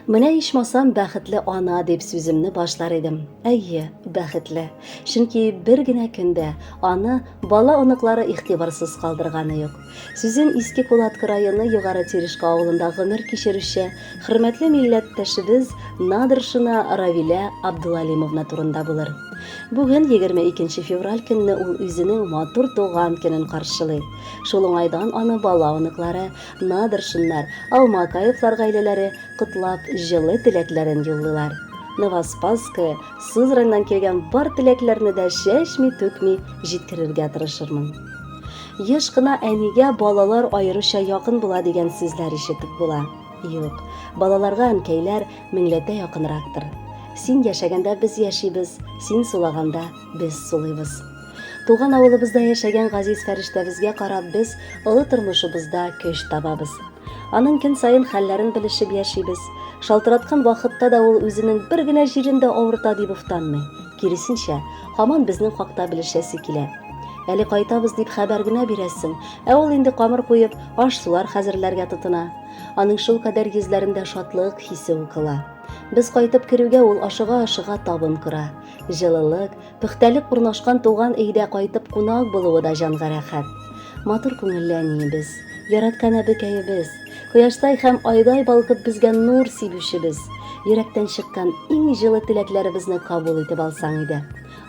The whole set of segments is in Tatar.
Менә ичмасам бәхетле ана дип сүземне башлар идем. Әйе, бәхетле. Чөнки бер генә көндә аны бала-оныклары игътибарсыз калдырганы юк. Сүзем Иске Кулаткы районы Югары Терешка авылында гомер кичерүче хөрмәтле милләттәшебез Надршина Равилә Абдулалимовна турында булыр. Бүген 22 февраль көнне ул үзенең матур туган көнен каршылый. Шул уңайдан аны бала-оныклары, Надршиннар, Алмакаевлар гаиләләре котлап җылы теләкләрен юллыйлар. Новоспасское, Сызраньнан килгән бар теләкләрне дә чәчми-түкми җиткерергә тырышырмын. Еш кына әнигә балалар аеруча якын була дигән сүзләр ишетеп була. Юк, балаларга әнкәйләр меңләтә якынрактыр. Син яшәгәндә без яшибез, син сулаганда без сулыйбыз. Туган авылыбызда яшәгән газиз фәрештәбезгә карап без олы тормышыбызда көч табабыз. Аның көн саен хәлләрен белешеп яшибез. Шалтыраткан вакытта да ул үзенең бер генә җирен дә авырта дип уфтанмый. Киресенчә, һаман безнең хакта белешәсе килә. Әле кайтабыз дип хәбәр генә бирәсең, ә ул инде камыр куеп, аш-сулар хәзерләргә тотына. Аның шулкадәр йөзләрендә шатлык хисе укыла. Без кайтып керүгә ул ашыга-ашыга табын кора. Җылылык, Пөхтәлек урнашкан туган өйдә кайтып кунак булуы да җанга рәхәт. Матур күңелле әниебез, яраткан әбекәебез, кояштай һәм айдай балкып безгә нур сибүчебез, йөрәктән чыккан иң җылы теләкләребезне кабул итеп алсаң иде.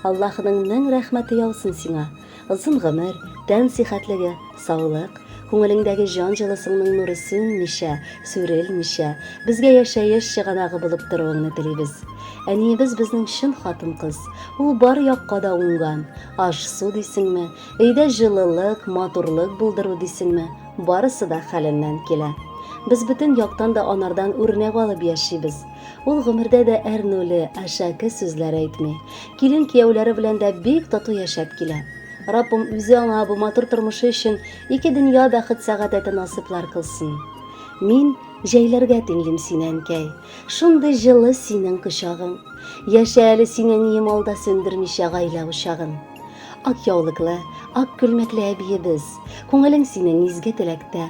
Аллаһының мең рәхмәте яусын сиңа. Озын гомер, тән сихәтлеге, саулык, күңелеңдәге җан җылысыңның нуры сүнмичә, сүрелмичә, безгә яшәеш чыганагы булып торуыңны телибез. Әниебез безнең чын хатын-кыз. Ул бар якка да уңган. Аш-су дисеңме, өйдә җылылык, матурлык булдыру дисеңме, барысы да хәленнән килә. Без бөтен яктан да анардан үрнәк алып яшибез. Ул гомердә дә әрнүле, әшәке сүзләр әйтми. Килен-кияүләре белән дә бик тату яшәп килә. Раббым үзе аңа бу матур тормышы өчен ике дөнья бәхет-сәгадәте насыйплар кылсын. Мин җәйләргә тиңлим сине, әнкәй. Шундый җылы синең кочагың. Яшә әле син, әнием, алда сүндермичә гаилә учагын. Ак яулыклы, ак күлмәкле әбиебез, күңелең синең изге теләктә.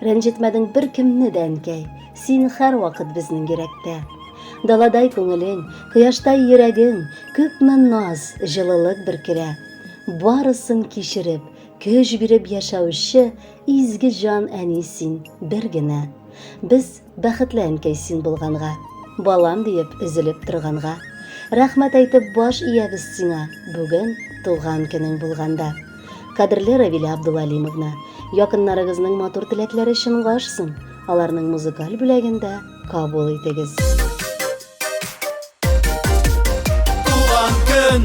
Рәнҗетмәдең беркемне дә, әнкәй, син һәрвакыт безнең йөрәктә. Даладай күңелең, кояштай йөрәгең, күпме наз, җылылык бөркелә. Барысын кичереп, көч биреп яшәүче изге җан әни син бер генә. Без бәхетле әнкәй син булганга, балам диеп өзелеп торганга. Рәхмәт әйтеп баш иябез сиңа бүген туган көнең булганда. Кадерле Равилә Абдулалимовна, якыннарыгызның матур теләкләре чынга ашсын, аларның музыкаль бүләген дә кабул итегез. Туган көн,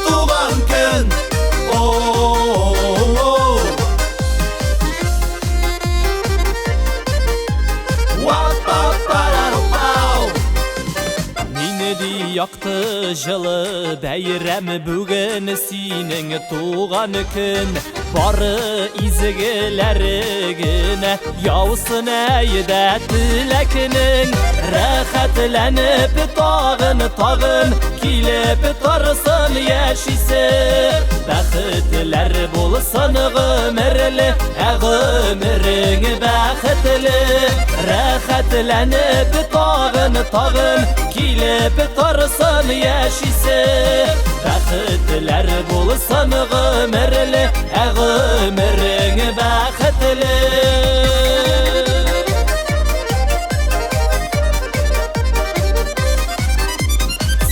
туган көн, о-о-о-о. Нинди якты җылы бәйрәм бүген синең туган көн. Бары изгеләре генә яусын әйдә теләкнең. Рәхәтләнеп тагын тагын килеп торсын яшисе. Бәхетләр булсын гомерле, ә гомерең бәхетле. Рәхәтләнеп тагын тагын килеп торсын яшисе. Бәхетләр булсын гомерле, ә гомерең бәхетле.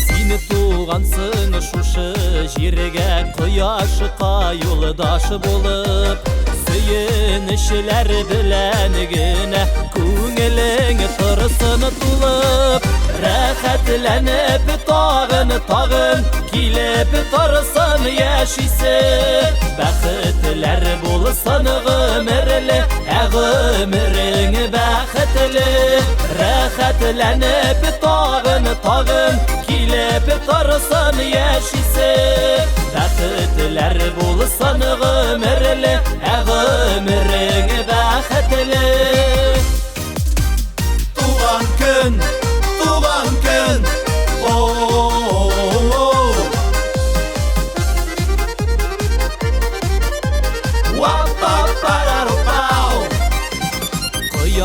Син тугансың шушы җиргә кояшка юлдаш булып, сөенечләр белән генә күңелең торсын тулып, рәхәтләнеп тагын тагын килеп торсын яшисе. Бәхетләр булсын гомерле, ә гомерең бәхетле. Рәхәтләнеп тагын тагын килеп торсын яшисе. Бәхетләр булсын гомерле, ә гомерең бәхетле. Туган көн, туган көн, о-о-о-о.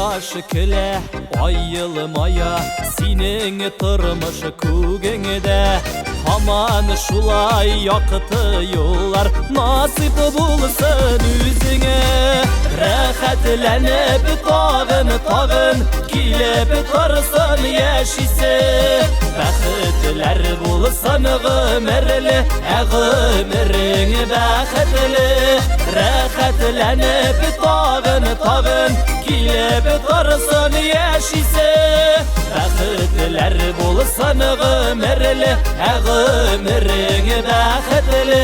Кояш көлә, ай елмая, синең тормыш күгеңдә. Һаман шулай якты юллар насыйп булсын үзеңә. Рәхәтләнеп тагын, тагын килеп торсын яшисе. Бәхетләр булсын гомерле, ә гомерең бәхетле. Рәхәтләнеп тагын, тагын килеп торсын яшисе. Бәхетләр булсын гомерле, ә гомерең бәхетле.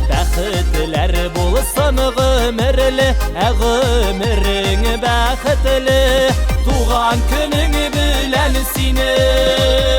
Бәхетләр булсын гомерле, ә гомерең бәхетле. Туган көнең белән сине.